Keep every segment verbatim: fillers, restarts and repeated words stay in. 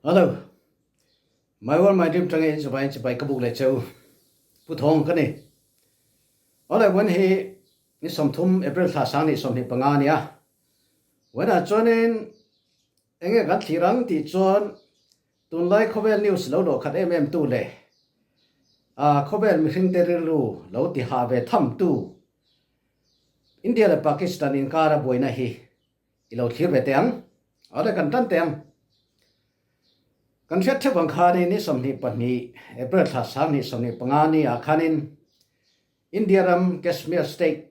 Hello. My World My Dream tangin zavai chibai ka buk le cheu. Pu Thawng ka ni. Ole, wan hi ni sawmthum April thla, sang ni sawmhnih panga ni a. Wan a chuanin enge kan thlir ang tih chuan, tunlai khawvel news lo dawh khat em em tu le, a, khawvel mihringte rilru lo ti ha ve tham tu India le Pakistan inkara buaina hi i lo thlir ve teh ang. Ole, kan tan teh ang. Kan hriat theuh ang khanin ni sawmhnih pahnih April thla, sang ni sawmhnih panga ni ah khanin India ram Kashmir State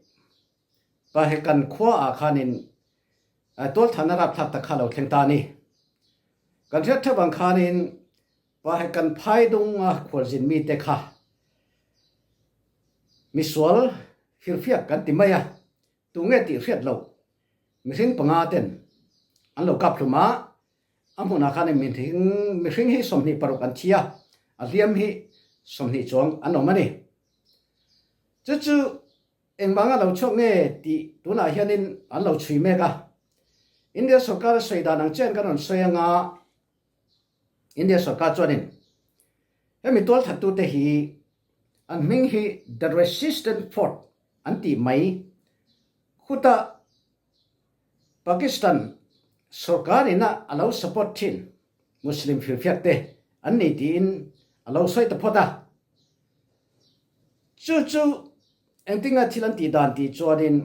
Pahekan khua ah khanin, a, tualthanna rapthlak tak kha lo thleng ta ni. Kan hriat theuh ang khanin Pahekan phaidunga khualzin mite kha misual firfiak kan ti mai a, tu nge tih hriat loh mihring panga ten an lo kap hlum a, a hmunah khanin mihring, mihring hi sawmhnih paruk an thi a, a hliam hi sawmhnih chuang an awm a ni. Chu chu engmah anga lo chhuak nge tih tunah hianin an lo chhui mek a. India sorkar a sawi dan ang chian kan rawn sawi anga, India sorkar chuanin hemi tualthattute hi an hming hi The Resistance Force an tih mai. Khuta Pakistan sorkar ina a lo support thin Muslim firfiakte an ni tiin a lo sawi ta phawt a. Chu chu engtinga thil an tih dan tih chuanin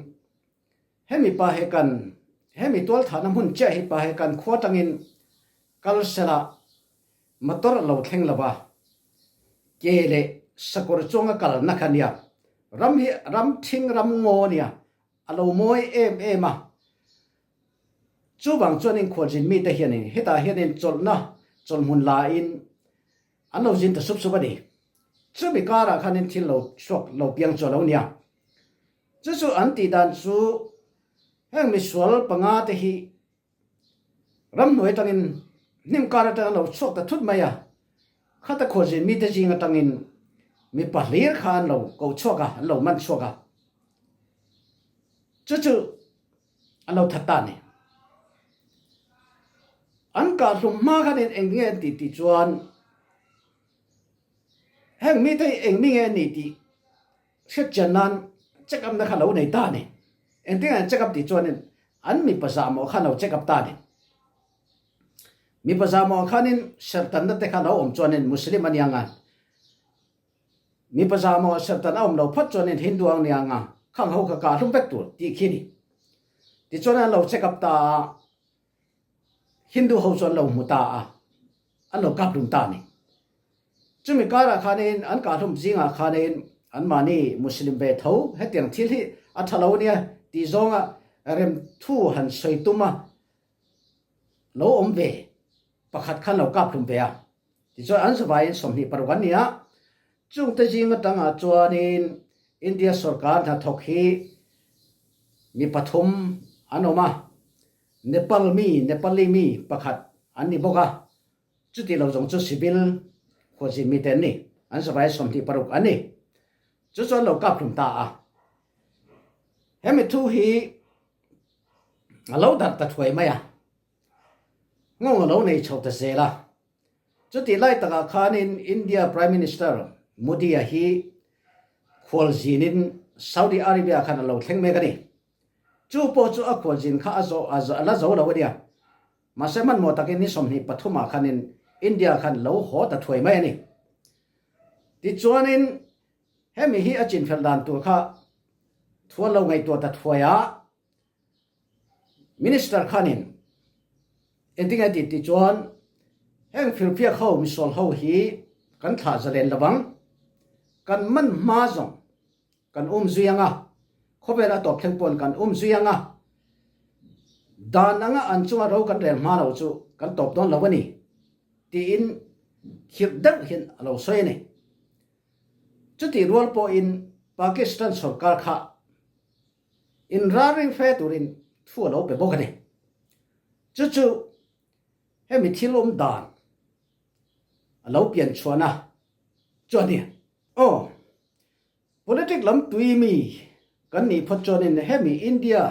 hemi Pahekan, hemi tualthanna hmun chiah hi Pahekan khua tangin kal sela motor a lo thleng lo va, ke leh sakawr chuanga kalna kha nia. Ram hi ram thing ram ngaw nia, a lo mawi em em a. Chuvang chuanin khualzin mite hianin hetah hianin chawlhna, chawlhhmun lain an lo zin ta sup sup a ni. Chumi karah khanin thil lo chhuak lo piang chu a lo nia. Chu chu an tih dan chu heng misual panga te hi ramhnuai aṭangin hnim kar aṭang an lo chhuak ta thut mai a, khata khualzin mite zing aṭangin mi pahlir kha an lo koh chhuak a, an lo man chhuak a. Chu chu an lo that ta ni. An kah hlum hma khanin eng nge an tih tih chuan, heng mite eng mi nge an nih tih hriat chian nan check up na kha lo nei ta ni. Engtin nge an check up tih chuanin an mipa zahmawh khan lo check up ta ni. Mipa zahmawh khanin serhtanna te kha lo awm chuanin Muslim a ni ang a, mipa zahmawh serhtan a awm lo phawt chuanin Hindu ang ni ang a, khang ho kha kah hlum vek tur tih khi ni. Tichuan an lo check up ta a, Hindu ho chu an lo hmu ta a, an lo kap hlum ta ni. Chumi karah khanin an kah hlum zingah khanin anmahni Muslim ve tho hetiang thil hi a ṭha lo nia tih zawnga rem thu han sawi tuma lo awm ve pakhat khan lo kap hlum ve a. Tichuan an zavaiin sawmhnih paruk an ni a. Chungte zing aṭangah chuanin India sorkar hnathawk hi mi pathum an awm a, Nepal mi, Nepali mi pakhat an ni bawk a. Chuti lo zawng chu civil khualzin mite an ni, an zavai sawmhnih paruk an ni. Chu chu an lo kap hlum ta a. Hemi thu hi a lo darh ta thuai mai a, ngawng a lo nei chho ta zel a. Chuti lai takah khanin India Prime Minister Modi-a hi khualzinin Saudi Arabia khan a lo thleng mek a ni. Chu pawh chu a khualzin kha a zo, a zo, a la zo lo a nia. Mahse, hmanhmawh takin ni sawmhnih pathumah khanin India khan lo haw ta thuai mai a ni. Tichuanin hemi hi a chinfel dan tur kha thu an lo ngaihtuah ta thuai a. Minister khanin, engtin nge tih tih chuan, heng firfiak ho, misual ho hi kan thlah zalen lovang, kan man hma zawng kan um zui ang a, khawvel a tawp thleng pawn kan um zui ang a, dan anga an chunga ro kan rel hma lo chu kan tawp dawn lo a ni, tiin khirh deuh hian a lo sawi a ni. Chutih rual pawhin Pakistan sorkar kha inralring fe turin thu a lo pe bawk a ni. Chu chu hemi thil awm dan a lo pian chhuahna chu a ni. Aw, politic lam tui mi kan nih phawt chuanin hemi India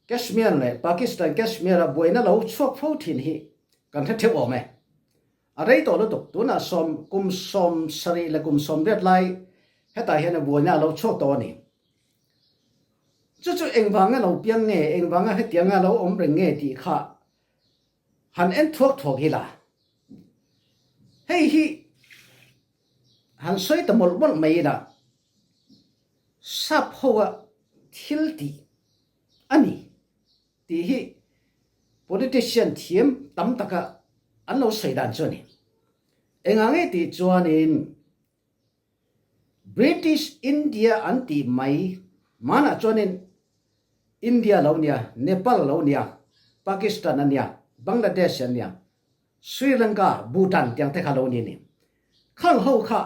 Kashmir leh Pakistan Kashmir-a buaina lo chhuak fo ṭhin hi kan hre theuh awm e. a rei tawh lutuk. Tunah sawm, kum sawm sarih le kum sawm riat lai hetah hian a buaina a lo chhuak tawh a ni. Chu chu engvanga lo piang nge, engvanga hetianga lo awm reng nge tih kha han en thuak thuak ila. Hei hi han sawi ta mawlh mawlh mai ila, sap hoa thil tih a ni tih hi politician thiam tam taka an lo sawi dan chu a ni. Engah nge tih chuanin British India an tih mai, hmanah chuanin India lo nia, Nepal lo nia, Pakistan a nia, Bangladesh a nia, Sri Lanka, Bhutan tiang te kha lo ni ni. Khang ho kha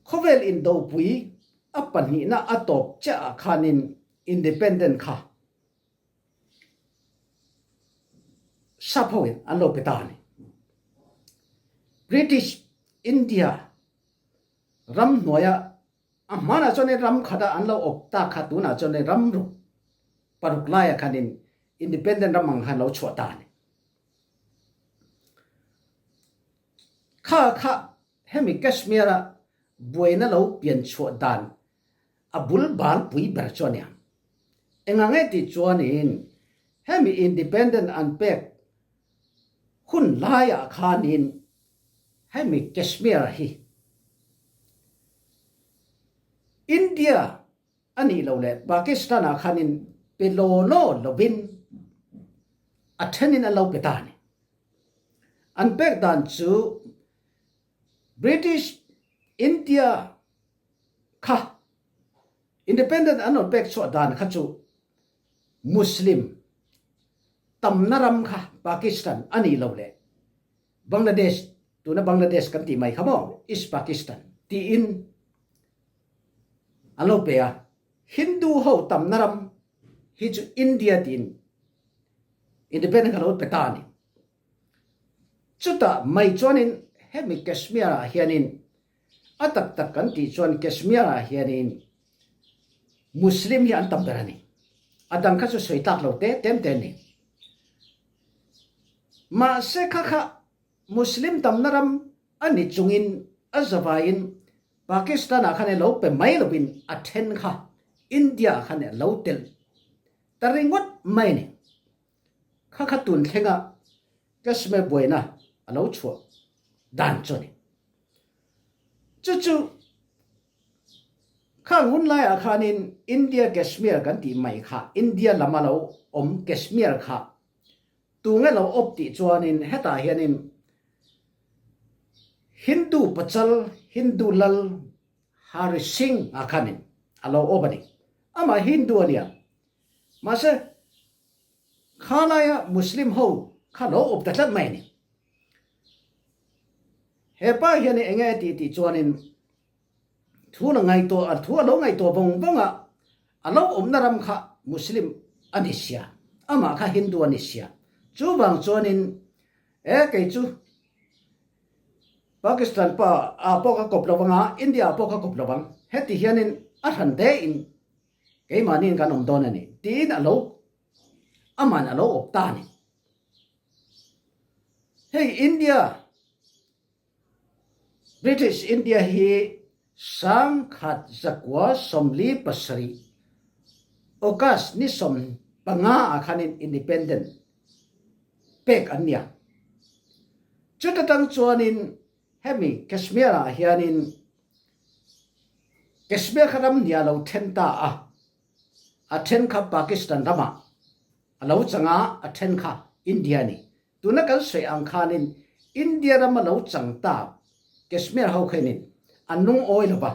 khawvel indopui a pahnihna a tawp chiah ah khanin independent kha sap hoin an lo pe ta ni. British India ram hnuaia, a hmanah chuan ram khata an lo awp tak kha, tunah chuan ram ruk paruk laia khanin independent ram ang khan lo chhuah ta ni. Kha kha hemi Kashmir-a buaina lo pian chhuah dan a bul bal pui ber chu a nia. Engah nge tih chuanin hemi independent an pek hun laiah khanin hemi Kashmir hi India a nih lo leh Pakistan-ah khanin pe law naw lovin a ṭhenin an lo pe ta ni. An pek dan chu British India kha independent an rawn pek chhuah dan kha chu Muslim tamna ram kha Pakistan a nih lo leh Bangladesh, tuna Bangladesh kan tih mai kha maw, East Pakistan tiin an lo pe a. Hindu ho tamna ram hi chu India tiin independent kha lo pe ta ni. Chutah mai chuanin hemi Kashmir-ah hianin a tak tak kan tih chuan Kashmir-ah hianin Muslim hi an tam ber a ni. A dang kha chu sawi tlak lo te tem te a ni. Mahse kha kha Muslim tamna ram a ni chungin a zavaiin Pakistan-ah khan a lo pe mai lovin a ṭhen kha India-ah khan a lo tel ta ringawt mai a ni. Kha kha tun thlenga Kashmir buaina a lo chhuah dan chu a ni. Chu chu khang hun laiah khanin India Kashmir kan tih mai kha, India lama lo awm Kashmir kha tunge lo awp tih chuanin hetah hianin Hindu pachal, Hindu lal Hari Singh-a khanin a lo awp a ni. Amah Hindu a nia. Mahse, kha laia Muslim ho kha lo awp ta tlat mai a ni. He pa hianin enge tih tih chuanin thu la ngaihtuah, a thu a lo ngaihtuah vawng vawng a, a lo awmna ram kha Muslim a ni sia, amah kha Hindu a ni sia. Chuvang chuanin, e, kei chu Pakistan pa a pawh ka kawp lo vang a, India a pawh ka kawp lo vang, heti hianin a hran te in keimahniin kan awm dawn a ni tiin a lo, amahin a lo awp ta a ni. Hei India, British India hi sangkhat zakua sawmli pasarih August ni sawm panga ah khanin independent pek an nia. Chuta tang chuanin hemi Kashmir-ah hianin Kashmir kha ram nia lo ṭhen ta a, a ṭhen kha Pakistan ramah a lo chang a, a ṭhen kha India a ni. Tuna kan sawi ang khanin India rama lo chang ta Kashmir ho khanin a nung awi lo va.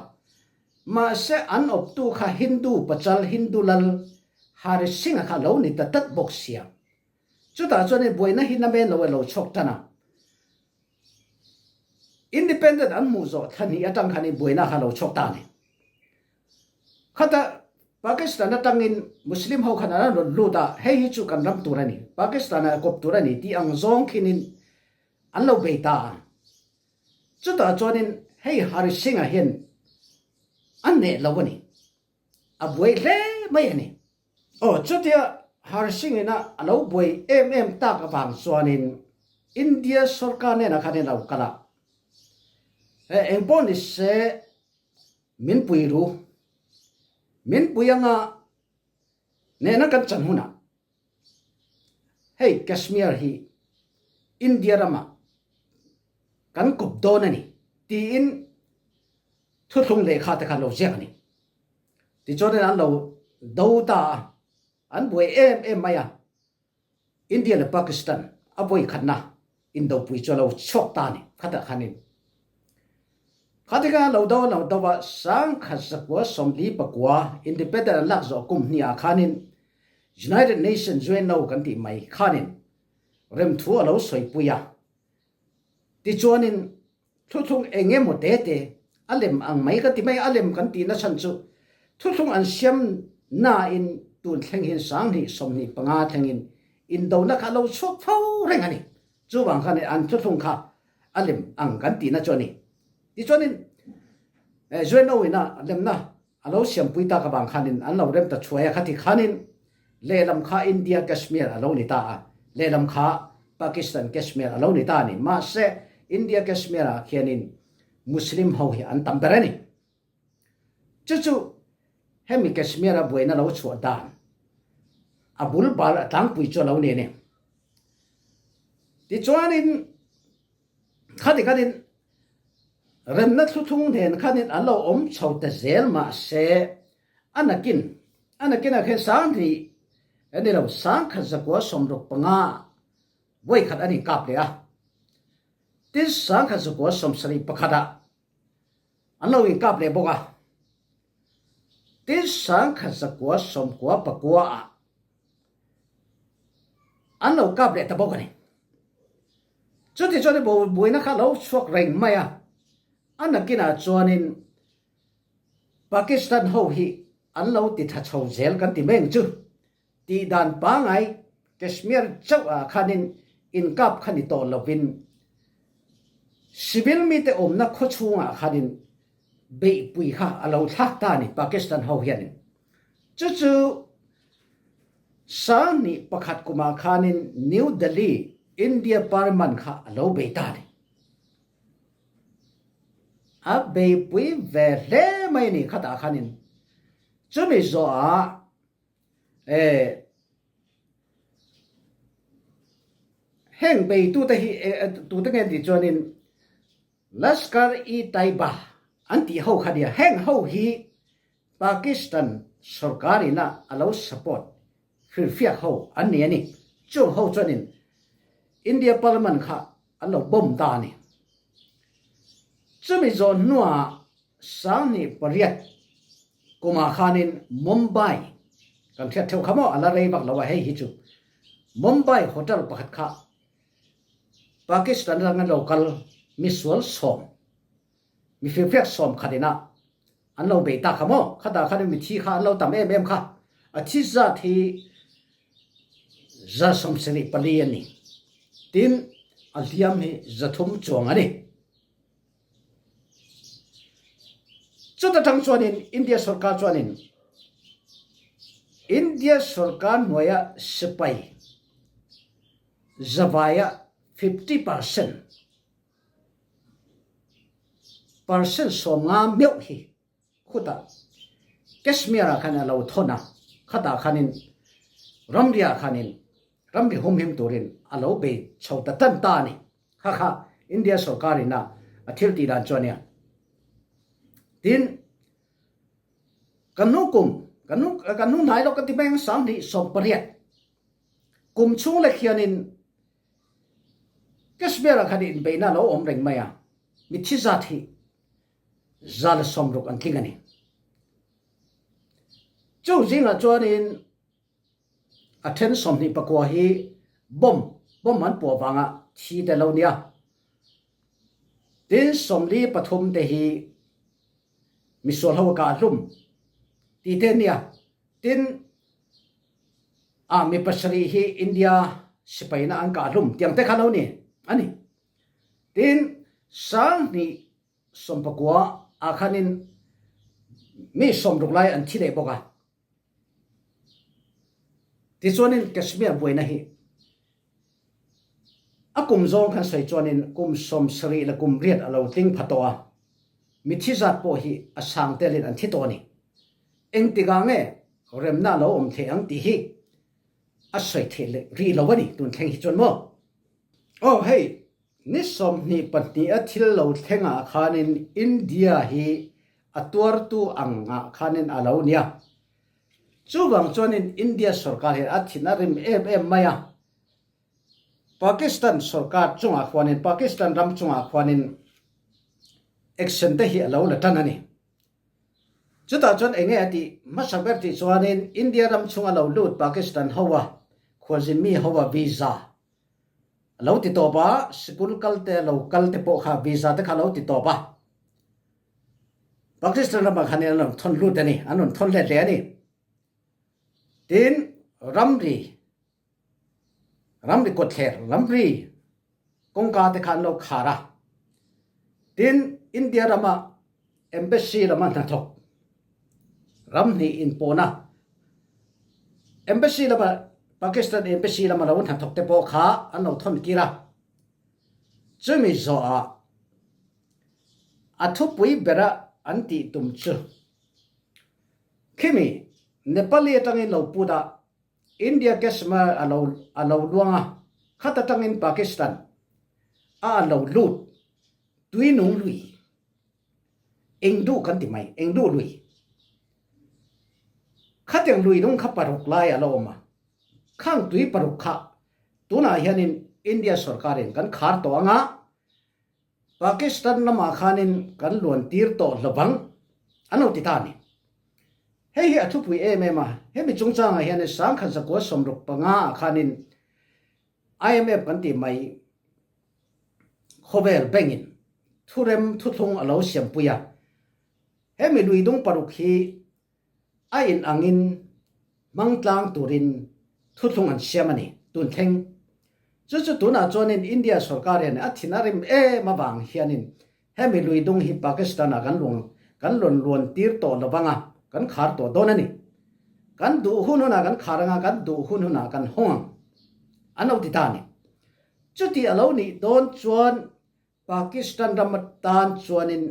Mahse, an awptu kha Hindu pachal, Hindu lal Hari Singh-a kha lo ni ta tlat bawk sia. Chutah chuanin buaina hi na men lo a lo chhuak tan a. Independent an hmuh zawh thla hnih aṭang khanin buaina kha lo chhuak ta a ni. Khata Pakistan aṭangin Muslim ho khan an rawn lut a, hei hi chu kan ram tur a ni, Pakistan-a kawp tur a ni tih ang zawng khinin an lo bei ta a. Chutah chuanin hei Hari Singh-a hian a neh lo a ni. A buai hle mai a ni. Aw, chutia Hari Singh-in a lo buai em em tak avang chuanin India sorkar nena khanin lo kal a, eh, engpawh ni se, minpui ru, minpui anga nena kan chan huna, hei, Kashmir hi India rama kan kup dawn a ni, tiin thuthlung lehkha te kha lo ziak a ni. Tichuanin an lo do ta a, an buai em em mai a. India le Pakistan a voikhatna indopui chu a lo chhuak ta a ni, khatah khanin. Khatika lo do, lo do a, sangkhat zakua sawmli pakua independent an lak zawh kum hniah khanin United Nations, U N O kan tih mai khanin remthu a lo sawipui a. Tichuanin thuthlung eng emaw tete a lem ang mai ka ti mai, a lem kan tihna chhan chu thuthlung an siam nain tun thleng hin sanghnih sawmhnih panga thlengin indona kha lo chhuak fo reng a ni. Chuvang khan an thuthlung kha a lem ang kan tihna chu a ni. Tichuanin, eh, U N O in a lemna a lo siampui tak avang khanin an lo rem ta chhuah a, kha ti khanin lehlam kha India Kashmir a lo ni ta a, lehlam kha Pakistan Kashmir a lo ni ta a ni. Mahse, India Kashmir ah khianin Muslim ho hi an tam ber a ni. Chu chu hemi Kashmir a buaina lo chhuah dan, a bul bal a tlangpui chu a lo ni a ni. Tichuanin, khati khatin remna thuthlung hnen khanin an lo awm chho ta zel mahse, a nakin, a nakin a khen sanghnih a ni lo, sangkhat zakua sawmruk panga voikhat an inkap leh a. Tin, sangkhat zakua sawmsarih pakhat ah an lo inkap leh bawk a. Tin, sangkhat zakua sawmkua pakua ah an lo kap leh ta bawk a ni. Chutichuan bu-, buaina kha lo chhuak reng mai a. A nakinah chuanin Pakistan ho hi an lo ti ṭha chho zel kan ti mai chu. Tih dan pangai Kashmir chauh ah khanin inkap kha ni tawh lovin, civil mite awmna khaw chhungah khanin beihpui kha a lo thlak ta a ni Pakistan ho hianin. Chu chu sanghnih pakhat kumah khanin New Delhi, India Parliament kha a lo bei ta a ni. A beipui ve hle mai a ni khatah khanin. Chumi zawhah, eh, heng beitute hi, eh, eh, tute ngen tih chuanin Lashkar-e-Taiba an tih ho kha nia. Heng ho hi Pakistan sorkar ina a lo support hrilhfiak ho an ni a ni. Chung ho chuanin India Parliament kha an lo bomb ta a ni. Chumi zawn hnuah sanghnih pariat kumah khanin Mumbai, kan hriat theuh kha maw, a la rei vak lo a hei hi chu, Mumbai hotel pakhat kha Pakistan rang an lo kal, misual sawm, mi hrilhfiak sawm khat ina an lo bei ta kha maw, khatah khanin mithi kha an lo tam em em kha. A thi zat hi za sawmsarih pali a ni. Tin, a hliam hi za thum chuang a ni. Chuta ṭang chuanin India sorkar chuanin India sorkar hnuaia sipai zavaia fifty percent, percent sawmnga meuh hi khuta Kashmir-ah khan a lo thawn a, khatah khanin ramri-ah khanin ramri humhim turin a lo bei chho ta tan ta a ni. Kha kha India sorkar ina a thil tih dan chu a nia. Tin, kan hnu kum, kan hnu, kan hnu hnai lo ka ti mai ang, sanghnih sawmpariat kum chhung leh khianin Kashmir-ah khan inbeihna lo awm reng mai a, mithi zat hi za leh sawmruk an tling a ni. Chu zingah chuanin a ṭhen sawmhnih pakua hi bomb, bomb an puah vanga thi te lo nia. Tin, sawmli pathum te hi misual ho kah a hlum tih te nia. Tin, a, mi pasarih hi India sipaina an kah a hlum tih ang te kha lo ni a ni. Tin, sanghnih sawmpakua ah khanin mi sawmruk lai an thi leh bawk a. Tichuanin Kashmir buaina hi A kum zawng kan sawi chuanin kum sawmsarih leh kum riat a lo tling pha tawh a, mithi zat pawh hi a sang telin an thi tawh a ni. Engtikah nge remna a lo awm thei ang tih hi a sawi theih leh rih lo a ni tun thleng hi chuan maw? Aw hei, ni sawmhnih pahnih a thil lo thlengah khanin India hi a tuartu angah khanin a lo nia. Chuvang chuanin India sorkar hian a thin a rim em em mai a. Pakistan sorkar chungah khuanin, Pakistan ram chungah khuanin action te hi a lo la tan a ni. Chutah chuan eng nge a tih, hmasa ber tih chuanin India ram chhunga lo lut Pakistan ho a, khualzin mi ho a visa a lo ti tawp a, sikul kal te, lo kal te pawh kha visa te kha lo ti tawp a. Pakistan ramah khan an rawn thawn lut a ni, an rawn thawn let leh a ni. Tin, ramri, ramri kawtthler, ramri kawngka te khan lo khar a. Tin, India rama embassy lama hnathawk, ram hnih inpawhna, embassy lama, Pakistan embassy lama lo hnathawk te pawh kha an lo thawn kir a. Chumi zawhah a thupui bera an tih tum chu, khimi Nepali aṭangin lo put a, India customer a lo, a lo luang a, khat aṭangin Pakistan a, a lo lut Tuinung lui, Engduh kan ti mai, Engduh lui. Khatiang lui dung kha paruk lai a lo awm a. Khang tui paruk kha tunah hianin India sorkarin kan khar tawh anga, Pakistan lamah khanin kan luan tir tawh hlawvang an lo ti ta a ni. Hei hi a thupui em em a, hemi chungchangah hianin sangkhat zakua sawmruk panga ah khanin I M F kan tih mai khawvel bengin thurem thuthlung a lo siampui a. Hemi lui dung paruk hi a inangin hmangtlang turin thuthlung an siam a ni, tun thleng. Chu chu tunah chuanin India sorkar hian a thin a rim em avang hianin hemi lui dung hi Pakistan-ah kan luang, kan lawn luan tir tawh lo vang a, kan khar tawh dawn a ni. Kan duh hun hunah kan khar anga, kan duh hun hunah kan hawng ang, an lo ti ta a ni. Chuti a lo nih dawn chuan Pakistan ram atan chuanin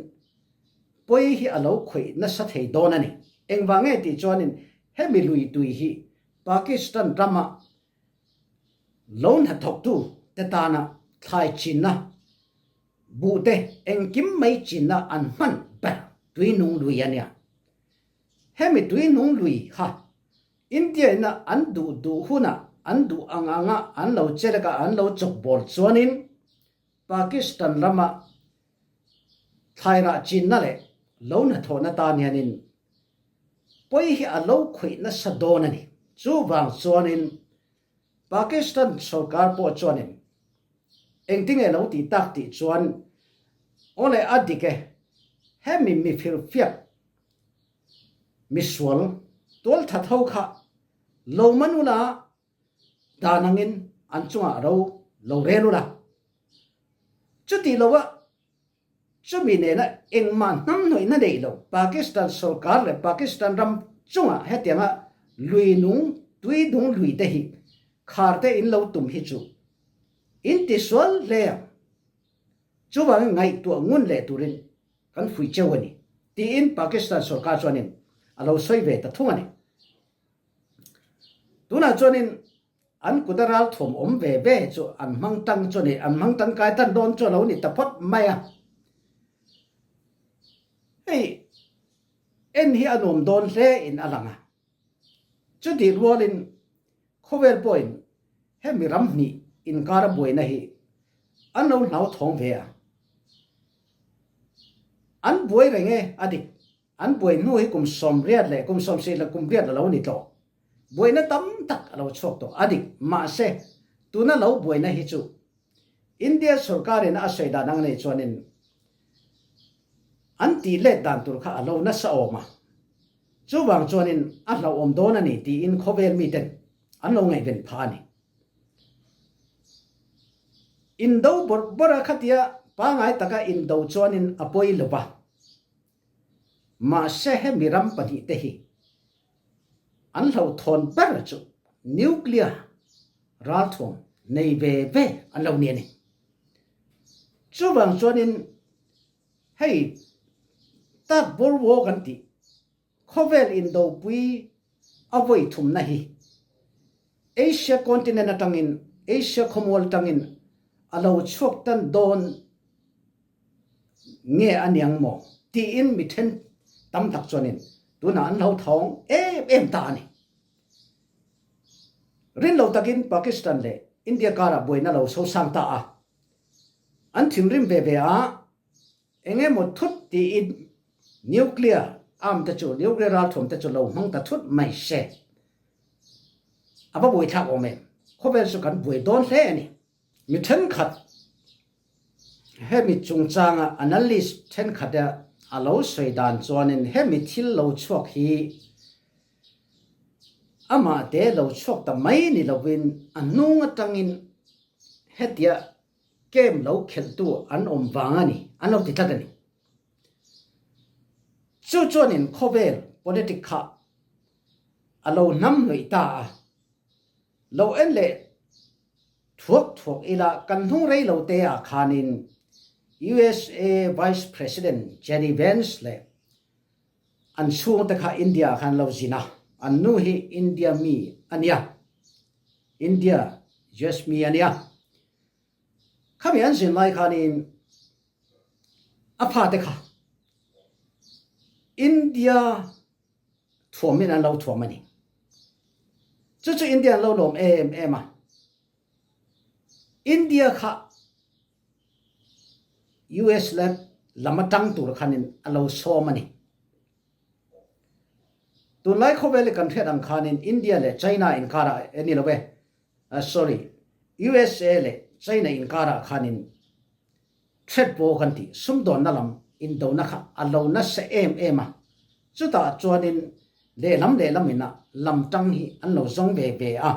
pawi hi a lo khawih nasa thei dawn a ni. Engvang nge tih chuanin hemi lui tui hi Pakistan rama lo hnathawktu te tana thlai chinna, buh te, engkim mai chinna an hman ber Tuinung lui a nia. Hemi Tuinung lui kha India-in an duh duh hunah, an duh ang anga an lo chelek a, an lo chawkbawl chuanin Pakistan rama thlai rah chinna leh lo hnathawhna tan hianin pawi hi a lo khawih nasa dawn a ni. Chuvang chuanin Pakistan sorkar pawh chuanin engtin nge lo tih tak tih chuan, awle a dik e, hemi mi firfiak, misual, tualthat ho kha lo man ula, dan angin an chungah ro lo rel ula. Chuti lo a, chumi nena engmah hnamhnawihna neih lo, Pakistan sorkar leh Pakistan ram chungah hetianga lui nung, tui nung lui te hi khar te in lo tum hi chu in tisual hle ang. Chuvangin ngaihtuah ngun leh turin kan fuih cheu a ni, tiin Pakistan sorkar chuanin a lo sawi ve ta thung a ni. Tunah chuanin an kuta ralthuam awm ve ve chu an hmangtang chu ni, an hmangtang kai tan dawn chu a lo ni ta phawt mai a. Hei, en hi a nuam dawn hle in a lang a. Chutih rualin khawvel pawhin hemi ram hnih inkara buaina hi an lo hlauthawng ve a. An buai reng e, a dik. An buai hnu hi kum sawmriat leh kum sawmsarih leh kum riat a lo ni tawh. Buaina tam tak a lo chhuak tawh, a dik. Mahse, tuna lo buaina hi chu India sorkarin a sawi dan ang nei chuanin an tih let dan tur kha a lo nasa awm a. Chuvang chuanin a hlauhawm dawn a ni tiin khawvel miten an lo ngaihven phah a ni. Indo bawrh bawrh a khatia pangai taka indo chuanin a pawi lo va. Mahse, hemi ram pahnih te hi an hlauhthawn ber chu nuclear ralthuam nei ve ve an lo ni a ni. Chuvang chuanin hei Third World War kan tih, khawvel indopui a vawi thumna hi Asia continent aṭangin, Asia khawmual aṭangin a lo chhuak tan dawn nge a niang maw tiin mi ṭhen tam tak chuanin tunah an lo thawng em em ta a ni. Rin lo takin Pakistan leh India karah buaina lo sosang ta a, an thinrim ve ve a, eng emaw thut tiin nuclear arm te chu, nuclear ralthuam te chu lo hmang ta thut mai se. A va buaithlak awm em? Khawvel chu kan buai dawn hle a ni. Mi ṭhenkhat hemi chungchanga analyst ṭhenkhata a lo sawi dan chuanin hemi thil lo chhuak hi amahte lo chhuak ta mai ni lovin a hnung aṭangin hetia kem lo khelhtu an awm vang a ni, an lo ti tlat a ni. Chu chuanin khawvel politic kha a lo hnam hnawih ta a, lo en leh thuak thuak ila kan hnung rei lo te ah khanin U S A Vice President J D Vance leh an chhungte kha India khan lo zin a, an nu hi India mi a nia, India U S mi a nia. Khami an zin lai khanin a fate kha India thuamin an lo thuam a ni. Chu chu India an lo lawm em em a. India kha U S lam, lam aṭang tur khanin a lo sawm a ni. Tunlai khawvel hi kan hriat ang khanin India leh China inkara, eh, ni lo ve. Ah, sorry, U S A leh China inkara khanin trade war kan tih, sumdawnna lam indona kha a lo nasa em em a. Chutah chuanin lehlam lehlam ina lam ṭang hi an lo zawng ve ve a.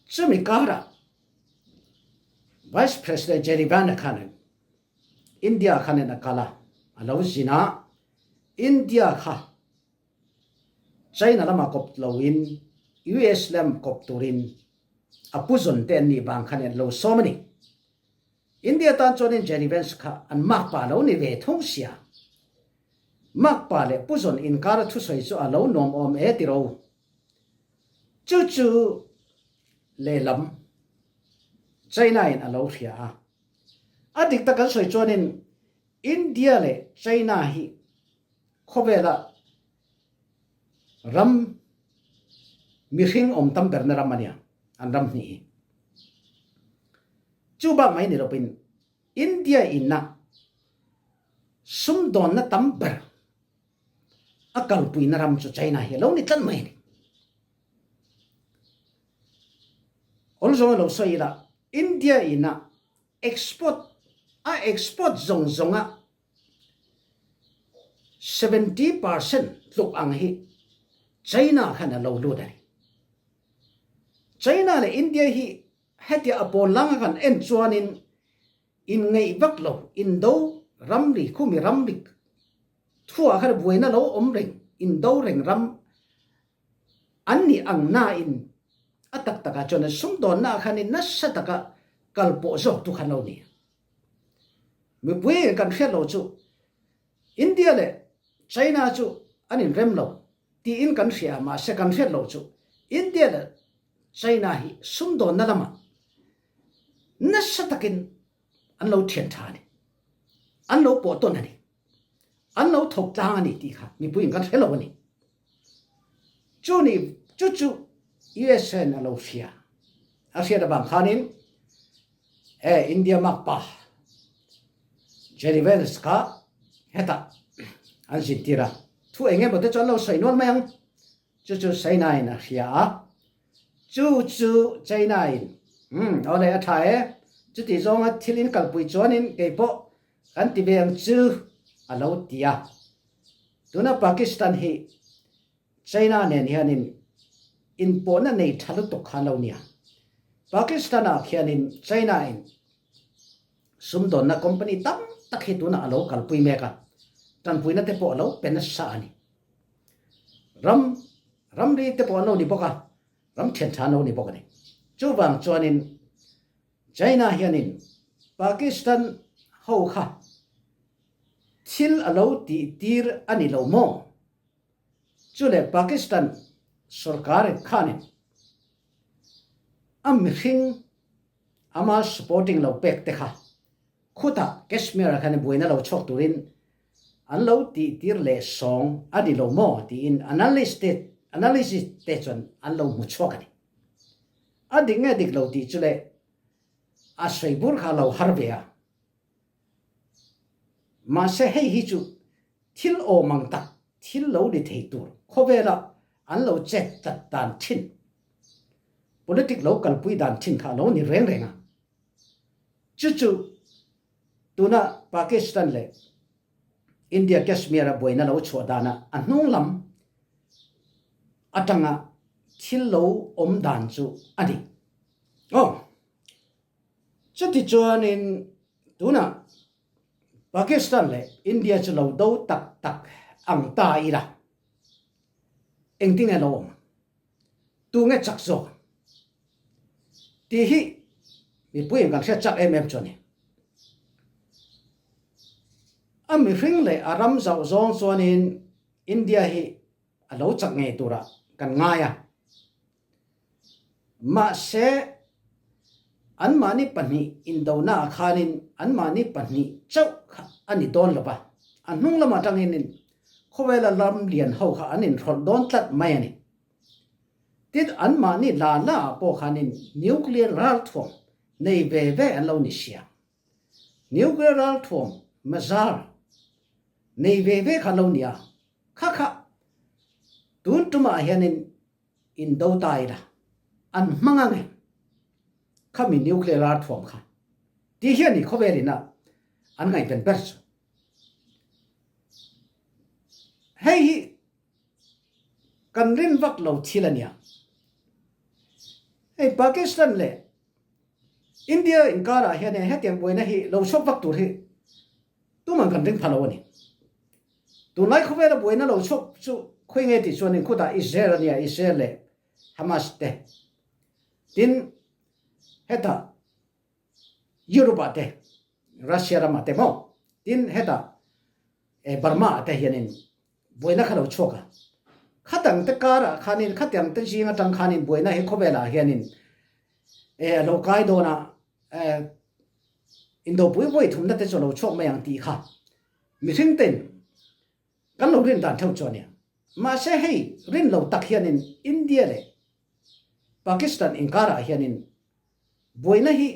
Chumi karah Vice President J D Vance khanin India khanin a kal a, a lo zin a, India kha China lama kawp loin U S lam kawp turin a puzawn te an nih vang khanin lo sawm a ni. India tan chuanin J D Vance kha an makpa lo ni ve thung sia. Makpa leh puzawn inkara thusawi chu a lo nuam awm e ti ro. Chu chu lehlam China in a lo hria a. A dik tak kan sawi chuanin India leh China hi khawvela ram mihring awm tam berna ram a nia, an ram hnih hi. Chu bak mai ni lopin India ina sumdawnna tam ber a kalpuina ram chu China hi a lo ni tlat mai ni. Awlzawng a lo sawi ila, India ina export, a export zawng zawnga seventy percent tluk ang hi China khan a lo lut a ni. China leh India hi hetia a pawn langa kan en chuanin inngeih vak lo, indo ramri, khumi ramri thuah khan buaina lo awm reng, indo reng ram an nih ang nain a tak taka chuan a sumdawnna khanin nasa taka kalpawh zawktu khan lo ni. Mipui kan hriat lo chu India leh China chu an inrem lo tiin kan hria, mahse kan hriat lo chu India leh China hi sumdawnna lama nasa takin an lo ṭhian ṭha a ni, an lo pawh tawn a ni, an lo thawk tlang a ni tih kha mipuiin kan hre lo a ni. Chu ni, chu chu U S A-in a lo hria. A hriat avang khanin, e, India makpa J D Vance kha hetah an zin tir a. Thu eng emaw te chu an lo sawi nual mai ang. Chu chu China-in a hria a. Chu chu China-in, hmm, awle, a ṭha e. Chuti zawnga thil in kalpui chuanin kei pawh kan ti ve ang chu a lo ti a. Tuna Pakistan hi China nen hianin inpawhna nei ṭha lutuk kha lo nia. Pakistan-ah khianin China-in sumdawnna company tam tak hi tunah a lo kalpui mek a, ṭanpuina te pawh a lo pe nasa a ni. Ram, ramri te pawh an lo ni bawk a, ram ṭhian ṭha an lo ni bawk a ni. Chuvang chuanin China hianin Pakistan ho kha thil a lo tihtir a ni lo maw? Chule Pakistan sorkar khanin a mihring ama supporting lo pek te kha khutah Kashmir-a khan buaina lo chhuak turin an lo tihtir leh sawng a ni lo maw tiin analyst te, analysis te chuan an lo hmu chhuak a ni. A dik nge dik lo tih chu le a sawi bur kha lo har ve a. Mahse, hei hi chu thil awm ang tak, thil lo ni thei tur khawvela an lo chet tlat dan thin, politic lo kalpui dan thin kha lo ni reng reng a. Chu chu tuna Pakistan leh India Kashmir-a buaina lo chhuah dana a hnung lam atanga thil lo awm dan chu a ni. Aw, chuti chuanin tuna Pakistan leh India chu lo do tak tak ang ta ila engtin nge lo awm? Tu nge chak zawk? Tih hi mipuiin kan hriat chak em em chu a ni. A mihring leh a ram zauh zawng chuanin India hi a lo chak ngei tura kan ngai a. Mahse, anmahni pahnih indona khanin anmahni pahnih chauh kha a ni dawn lo va. A hnung lam atangin khawvela lam lian ho kha an inhrawlh dawn tlat mai a ni. Tin, anmahni la la pawh khanin nuclear ralthuam nei ve ve an lo ni sia. Nuclear ralthuam missile nei ve ve kha lo nia. Kha kha tun tumah hianin indo ta ila an hmang ang e, khami nuclear ralthuam kha ti hian ni khawvelin a an ngaihven ber chu. Hei hi kan rin vak lo thil a nia. Hei Pakistan leh India inkarah hian hetiang buaina hi lo chhuak vak tur hi tuman kan ring pha lo a ni. Tunlai khawvela buaina lo chhuak chu khawi nge tih chuan in khutah Israel a nia, Israel leh Hamas te. Tin, heta Europe-ah te, Russia ramah te maw? Tin, heta, eh, Burma-ah te hianin buaina kha lo chhuak a. Khatiang te karah khanin, khatiang te zing atang khanin buaina hi khawvelah hianin, eh, a lo kai dawn a, eh, indo pui buai thumna te chu lo chhuak mai ang tih kha mihring ten kan lo rin dan theuh chu a nia. Mahse, hei rin lo tak hianin India leh Pakistan inkarah hianin buaina hi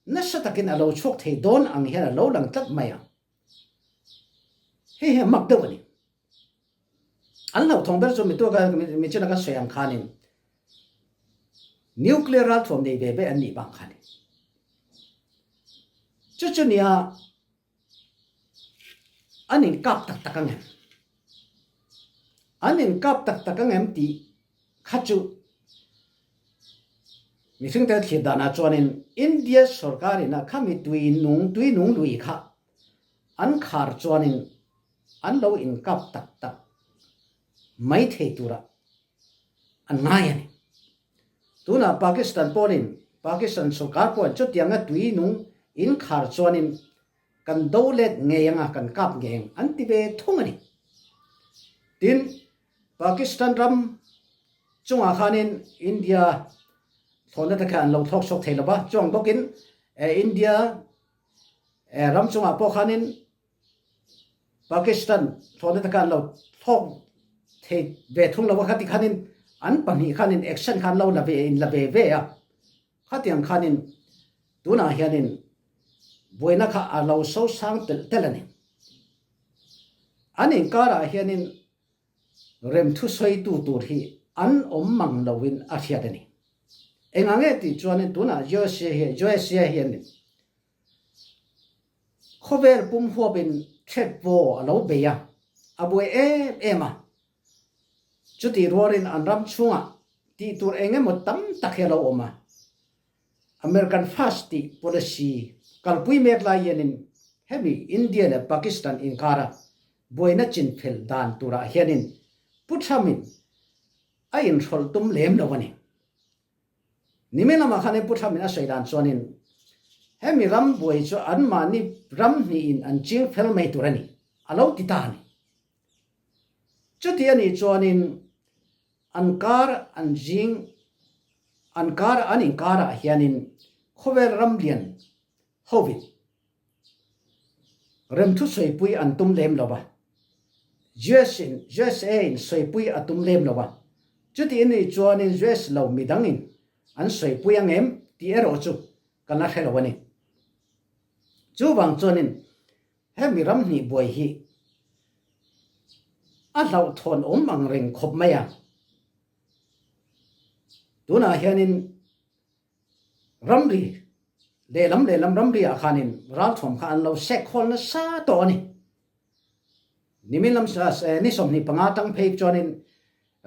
nasa takin a lo chhuak thei dawn ang hian a lo lang tlat mai a. Hei hi a mak deuh a ni. An lo thawng ber chu mi tuaka, mi, mi china ka sawi ang khanin nuclear ralthuam nei ve ve an nih bang khanin. Chu chu nia, an inkap tak tak ang em? An inkap tak tak ang em tih kha chu mihringte thlir danah chuanin India sorkarin a khami tui nung, tui nung lui kha an khar chuanin an lo inkap tak tak mai thei tura an ngai a ni. Tunah Pakistan pawhin, Pakistan sorkar pawhin chutianga tui nung inkhar chuanin kan do let ngei anga kan kap ngei ang an ti ve thung a ni. Tin, Pakistan ram chungah khanin India thlawhna te kha an lo thlawk chhuak thei lo va. Chuang bawkin, eh, India, eh, ram chungah pawh khanin Pakistan thlawhna te kha an lo thlawk thei ve thung lo va, khati khanin an pahnih khanin action khan lo la ve, in la ve ve a. Khatiang khanin tunah hianin buaina kha a lo so sang tel tel a ni. An inkarah hianin rem thu sawitu tur hi an awm mang loin a hriat a ni. Engah nge tih chuanin tunah U S A hi, U S A hianin khawvel pum huapin threat vaw a lo bei a, a buai em em a. Chutih rualin an ram chhungah tih tur eng emaw tam tak hi a lo awm a. American First tih policy kalpui mek lai hianin hemi India leh Pakistan inkara buaina chinfel dan turah hianin Pu Trump-in a inhrawlh tum lem lo a ni. Nimin lamah khan Pu Trump in a sawi dan chuanin, hemi ram buai chu anmahni ram hnihin an ching fel mai tur a ni, a lo ti ta a ni. Chuti a nih chuanin an kar an zing, an kar, an inkarah hianin khawvel ram lian hovin remthu sawipui an tum lem lo a, U S in, U S A in sawipui a tum lem lo a, chuti a nih chuanin U S lo midangin an sawipui ang em tih erawh chu kan la hre lo a ni. Chuvang chuanin hemi ram hnih buai hi a hlauhthawn awm ang reng khawp mai a. Tunah hianin ramri, lehlam lehlam ramri ah khanin ralthuam kha an lo sek khawl nasa tawh a ni. Nimin lam sa, eh, ni sawmhnih panga tang phei chuanin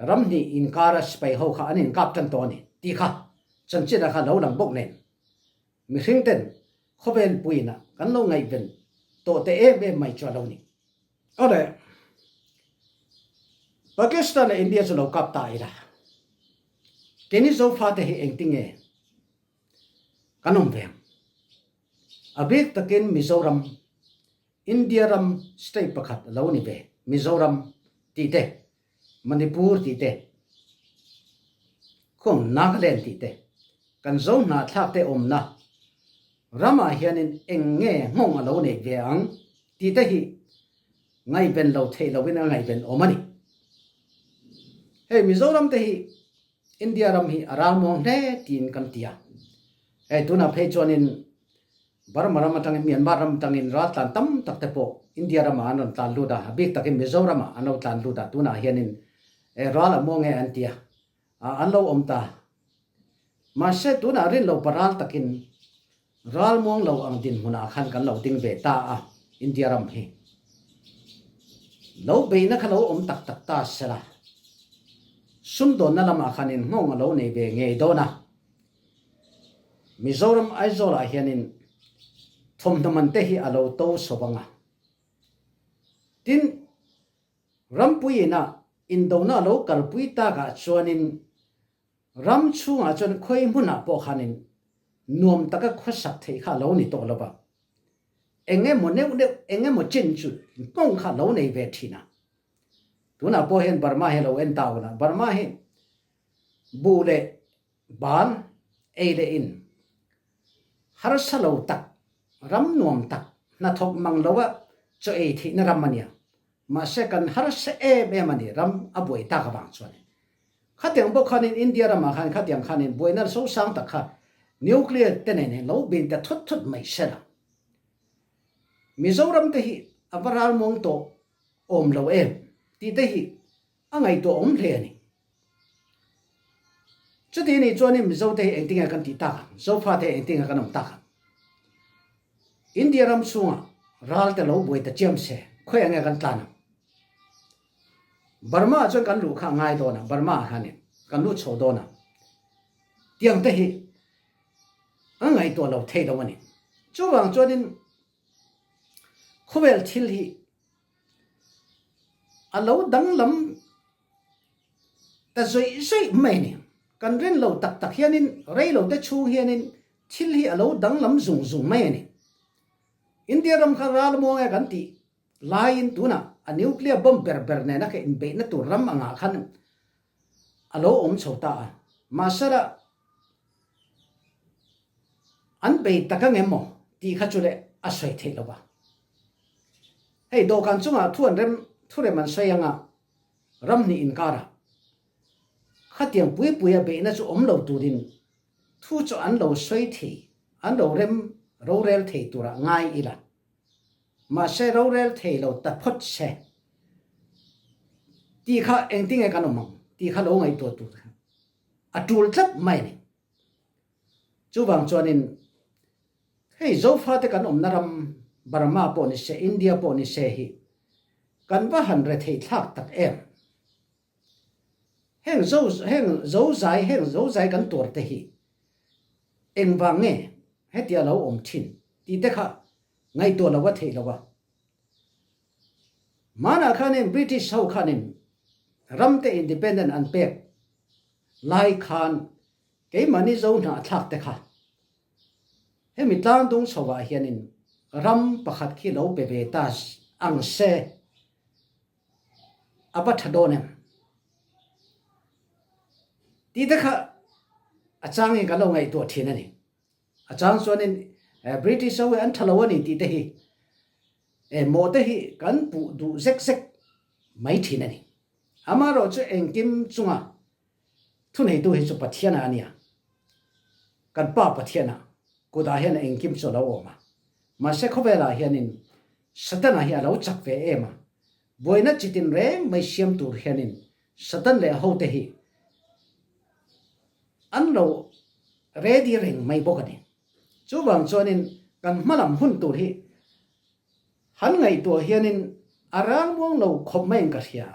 ram hnih inkara sipai ho kha an inkap ṭan tawh a ni tih kha chanchinah kha lo lang bawk nen. Mihringten khawvel puiinah kan lo ngaihven tawh te em em mai chu a lo ni. Awle, Pakistan leh India chu lo kap ta ila, keini Zofate hi engtin nge kan awm ve ang? A bik takin Mizoram, India ram state pakhat a lo ni ve. Mizoram tih te, Manipur tih te, khawng Nagaland tih te, kan Zo hnahthlak te awmna ramah hianin eng nge nghawng a lo nei ve ang tih te hi ngaihven lo theih loin a ngaihven awm a ni. Hei, Mizoram te hi India ram hi a ralmuang hle tiin kan ti a. Hei, tunah phei chuanin Burma ram aṭangin, Myanmar ram aṭangin raltlan tam tak te pawh India ramah an rawn tlan lut a, a bik takin Mizoramah an lo tlan lut a, tunah hianin, eh, ral a muang nge an ti a, a, an lo awm ta. Mahse, tunah rin lo pa ral takin ralmuang lo ang dinhmunah khan kan lo ding ve ta a, India ram hi lo beihna kha lo awm tak tak ta sela, sumdawnna lamah khanin nghawng a lo nei ve ngei dawn a. Mizoram Aizawlah hianin thawmhnaw man te hi a lo to so vang a. Tin, rampuiinah indona lo kalpui takah chuanin ram chhungah chuan khawi hmunah pawh khanin nuam taka khawsak theih kha lo ni tawh lo va. Eng emaw neuh neuh, eng emaw chin chu nghawng kha lo nei ve ṭhin a. Tunah pawh hian Burma hi lo en ta ula, Burma hi buh leh bal, ei leh in harsa lo tak, ram nuam tak, hnathawk mang lo a chaw ei theihna ram a nia. Mahse, kan harsa em em a ni, ram a buai tak avang chuan. Khatiang bawk khanin India ramah khan, khatiang khanin buaina sosang tak kha nuclear te nen lo bin ta thut thut mai sela. Mizoram te hi a va ralmuang tawh awm lo em tih te hi a ngaihtuah awm hle a ni. Chuti a nih chuanin Mizo te hi engtinge kan tih tak ang, Zofa te hi engtinge kan awm tak ang? India ram chhungah ral te lo buai ta chiam se, khawi ang nge kan tlan ang? Burma chuan kan luh kha a ngai dawn a, Burma khanin kan luh chho dawn a. Tiang te hi a ngaihtuah lo thei lo a ni. Chuvang chuanin khawvel thil hi a lo danglam ta zawih zawih mai a ni. Kan rin lo tak tak hianin, rei lo te chhung hianin thil hi a lo danglam zung zung mai a ni. India ram kha ralmuang e kan tih laiin tunah a nuclear bomb ber ber nena kha inbeihna tur ram angah khan a lo awm chho ta a. Mahsela, an bei tak ang emaw tih kha chu le a sawi theih lo va. Hei, dawhkan chungah thu an rem, thu rem an sawi anga ram hnih inkara khatiang pui puia beihna chu awm lo turin thu chu an lo sawi thei, an lo rem rorel thei tura ngai ila. Mahse, rorel thei lo ta phawt se tih kha engtinge kan awm ang tih kha lo ngaihtuah tur a tul tlat mai a ni. Chuvang chuanin hei, Zofa te kan awmna ram Burma pawh ni se, India pawh ni se hi kan va han rethei thlak tak em. Heng Zo, heng Zozai, heng Zozai kan tuar te hi engvang nge hetia lo awm ṭhin tih te kha ngaihtuah lo a theih lo a. Hmanah khanin British ho khanin ram te independent an pek lai khan Keimahni Zo hnahthlak te kha hemi tlang dung chhoah hianin ram pakhat khi lo pe ve ta ang se a va ṭha dawn em? Tih te kha a changin kan lo ngaihtuah ṭhin a ni. A chang chuanin, eh, British ho hi an ṭha lo a ni tih te hi, eh, mawh te hi kan puh duh zek zek mai ṭhin a ni. Amaherawhchu engkim chunga thuneitu hi chu Pathiana a nia. Kan Pa Pathiana kutah hian engkim chu a lo awm a. Mahse, khawvelah hianin Satana hi a lo chak ve em a. Buaina chitin reng mai siam tur hianin Satan leh a hote hi an lo ready reng mai bawk a ni. Chuvang chuanin kan hmalam hun tur hi han ngaihtuah hianin a rang muang lo khawp mai in ka hria.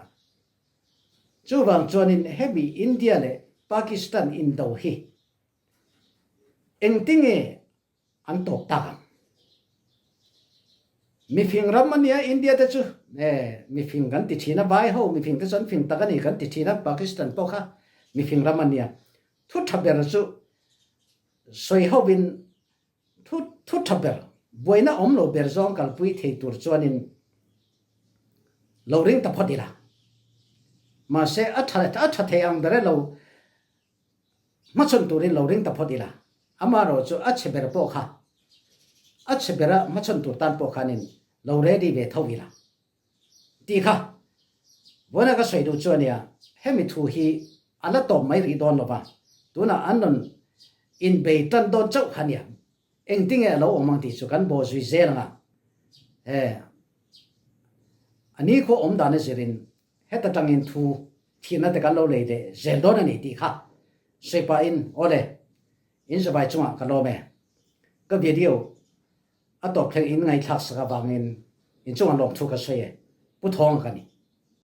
Chuvang chuanin hemi India leh Pakistan indo hi engtin nge an tawp tak ang? Mifing ram a nia India te chu, eh, mifing kan ti ṭhin a, vai ho mifing te chu an fing tak a ni kan ti ṭhin a, Pakistan pawh kha mifing ram a nia. Thu ṭha ber chu sawi hovin thu, thu ṭha ber, buaina awm lo ber zawng kalpui thei tur chuanin lo ring ta phawt ila. Mahse, a ṭha, a ṭha thei ang ber a lo hmachhawn turin lo ring ta phawt ila. Amaherawhchu a chhe ber pawh kha, a chhe bera hmachhawn tur tan pawh khanin lo ready ve tho ila. Tih kha vawiina ka sawi duh chu a nia, hemi thu hi a la tawp mai rih dawn lo va, tunah an rawn inbei ṭan dawn chauh kha nia. Engtin nge a lo awm ang tih chu kan bawh zui zel ang a. Eh, a ni khaw awm dan a zirin heta ṭangin thu thirna te kan lo lei leh zel dawn a ni tih kha sawi pahin, awle, in zavai chungah ka lawm e. Ka video a tawp thleng in ngaihthlak sak avangin in chungah lawmthu ka sawi e. Pu Thawng ka ni.